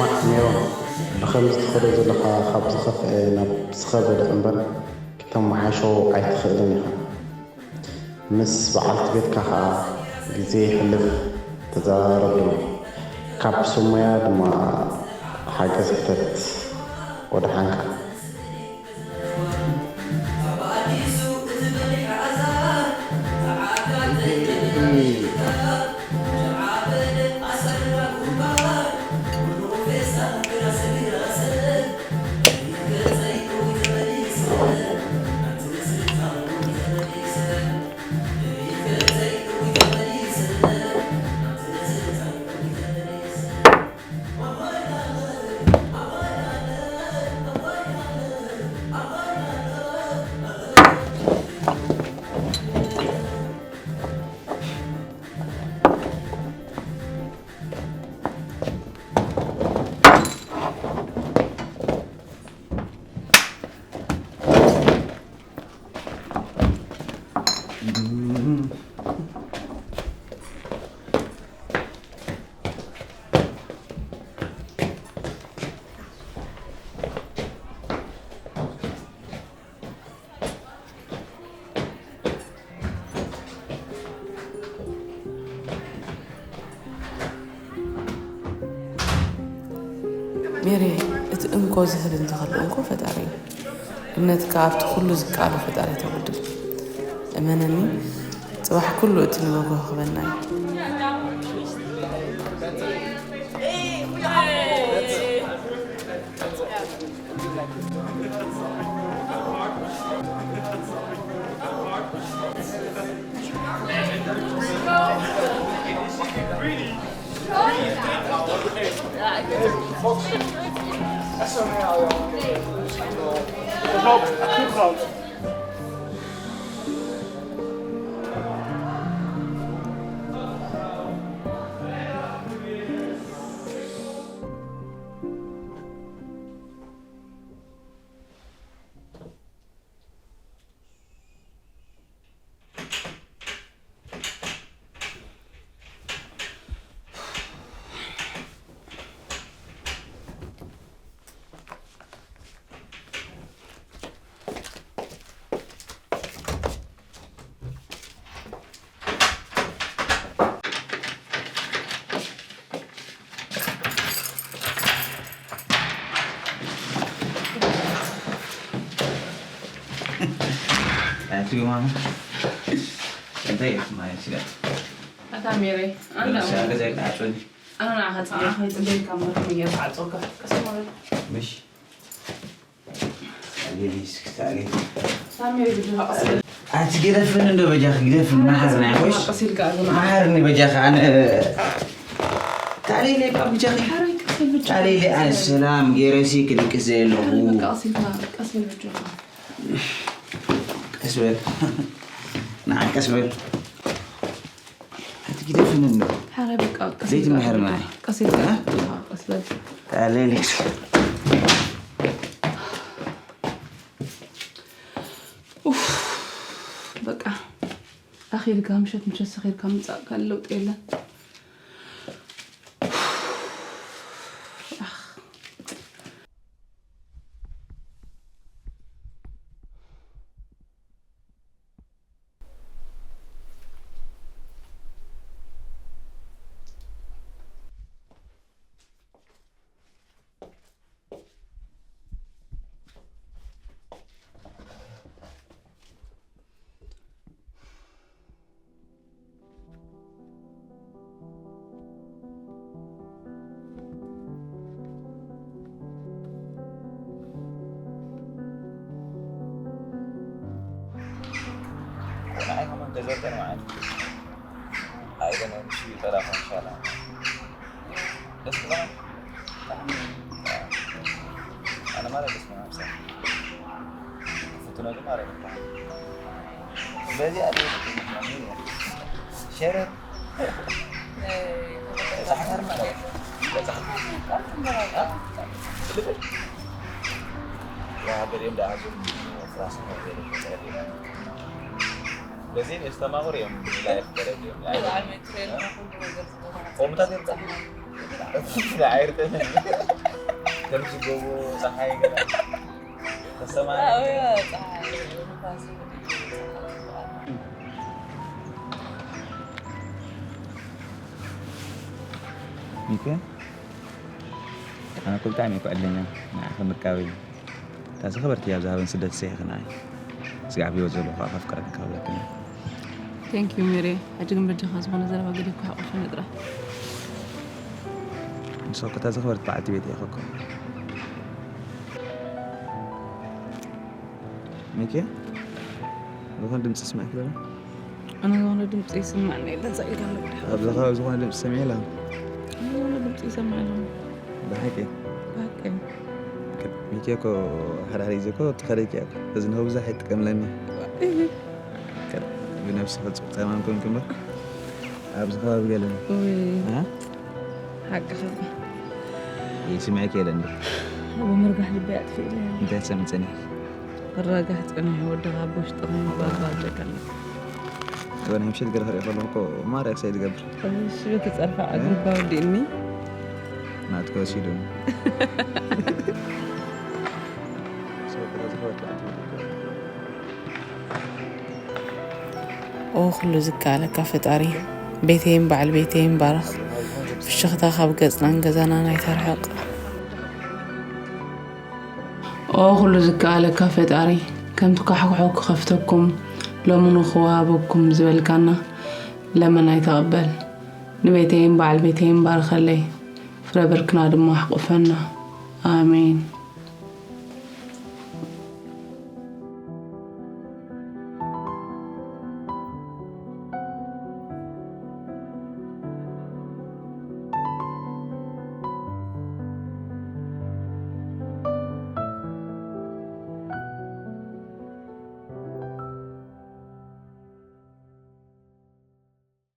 ሜሮን፣ ብኸምዚ ትኸዶ ዘለኻ ካብ ዝኸፍአ ናብ ዝኸበደ እምበር ክተመሓሾ ኣይትኽእልን ኢኻ። ምስ በዓልቲ ቤትካ ኸኣ ግዜ የሕልፍ፣ ተዘራረብ ድማ። ካብ ሱመያ ድማ ሓገዝ ሕተት። ወደሓንካ። ሜሪ፣ እቲ እንኮ ዝህብ እንተኸሎ እንኮ ፈጣሪ እዩ። እምነትካ ኣብቲ ኩሉ ዝከኣሎ ፈጣሪ ተጉድል። እመነኒ፣ ጽባሕ ኩሉ እቲ ንበጎ ክበና እዩ። ኣቲ ማማ፣ እንታይ ኢኹም ማለት ስለ ኣታ ሜሬ፣ ኣነ ገዛ ይቃጽል። ኣነ ንዓኻ ጽባሕ ከይጽበየካ እምበር ከመይ ገይረ ክዓጽወካ? ቀስ በል። ምሽ? ታዕሊሊ እስኪ፣ ታዕሊሊ። ሳሚ፣ ግድኻ ቀስ በል። ኣቲ ግደፍኒ እንዶ በጃኺ፣ ግደፍኒ፣ መሓርና ይኾሽ። ቀስ ኢልካ ግን። መሓርኒ በጃኺ፣ ኣነ፣ ታዕሊሊ እባ በጃኺ። ሓረይ ቀስ በል በጃኻ። ታዕሊሊ፣ ኣነ ሰላም ገይረሲ ክድቅስ ዘየለኹ። በቃ ቀስ ኢልካ፣ ቀስ በል በጃኻ። ቀስ በል። ንዓ ቀስ በል። ኣቲ ግደፍኒ እንዶ። ሓረ በቃ ቀስ ዘይትምሕር ኢልካ። ማይ። ቀስ ኢልካ። እ? ቀስ በል። ኣለለይ። ኡፍ፣ በቃ ኣኺልካ ምሸት ምሸት ሰኺርካ ምጻእ ካልእ ለውጢ የለን። ኣኽ። ንዓይ ከማን ተዘርጠን ማለት እዩ። ኣይደነ ምሽ ይጠላ ኾን ሻላ። ደስ ብለዋል። ኣነ ማለት ደስ ብለዋል። ክፍትነቱ ማለት ነው። በዚህ አለ። ሸረ። እ፣ ጻሕፈር ማለት ነው። ጻሕፈር። አ? ልብል። ያ በደም ዳዙ ፍራስ ነው። በዚህ ነው ያስተማሩ። የም ላይፍ በደም ላይፍ። ብጣዕሚ ትሬን ነው፣ ኩሉ ነገር ዝገበረ። ኮምፒውተር ይርዳ። ጸማ። አይርዳ። ከምዚ ጎቦ ጸሓይ ገለ ተሰማኒ። ሚኪ፣ ኣነ እኮ ብጣዕሚ እኮ ዕድለኛ ንዓኺ ምርካበይ። እታ ዝኸበርትያ ኣብ ዝሃበን ስደት ሰይኽና እየ። ስጋዕ ብህይወት ዘለኹ ከዓ ከፍቅረኪ ክኸብረክን እየ። Thank you ሜሪ። ሕጂ ግን በጃኻ ዝኾነ ዘረባ ገዲፍካ ሓቆፈኒ ጥራሕ። ንስኺ እኮ እታ ዝኸበርት በዓልቲ ቤት ኢኺ እኮ። ሚኪ፣ ዝኾነ ድምፂ ስማዕ ክለና። ኣነ ዝኾነ ድምፂ ይስማዕኒ የለን። ሳኢልካ ኣሎ ግዳ። ኣብዚ ከባቢ ዝኾነ ድምፂ ሰሚዐ ኢላ። ኣነ ዝኾነ ድምፂ ይሰማዕ ኣሎ። ብሓቂ ብሓቂ። ሚኪ እኮ ሓደ ሓደ ግዜ እኮ ትኸደኪ እያ እኮ። እዚ ንኸ ብዙሕ ኣይጥቀምለኒ። ብነብሲ ክፅብፀማም ኮንክ እምበር ኣብዚ ከባቢ ገለ ውይ እ? ሓቅኻ። ይስምዐኪ የለ እንዲ ኣብ ምርጋሕ ልበይ ኣጥፊእለ። እንታይ ትሰምዕ ፀኒሕ? ክረጋሕ ፀኒሑ ወድኻ ኣብ ውሽጢ ኮይኑ ባባ ኣለካ ኣሎ። ወደ ምሽት ገለ ክሪኦ ከለኹ እኮ ማርያ ክሳይ ዝገብር ሽበ ክፀርፋ ኣግርባ ወዲእኒ። ናትከ ወሲዱ ኦ ኩሉ ዝከኣለካ ፈጣሪ ቤተይን በዓል ቤተይን ባርኽ። ፍሽኽታ ካብ ገፅናን ገዛናን ኣይተርሕቕ። ኦ ኩሉ ዝከኣለካ ፈጣሪ ከምቲ ካሕኩሖ ክኸፍተኩም ሎሚ ንኽወሃበኩም ዝበልካና ለመና ኣይተቐበል። ንቤተይን በዓል ቤተይን ባርኸለይ። ፍረ ብርክና ድማ ኣሕቑፈና። ኣሜን።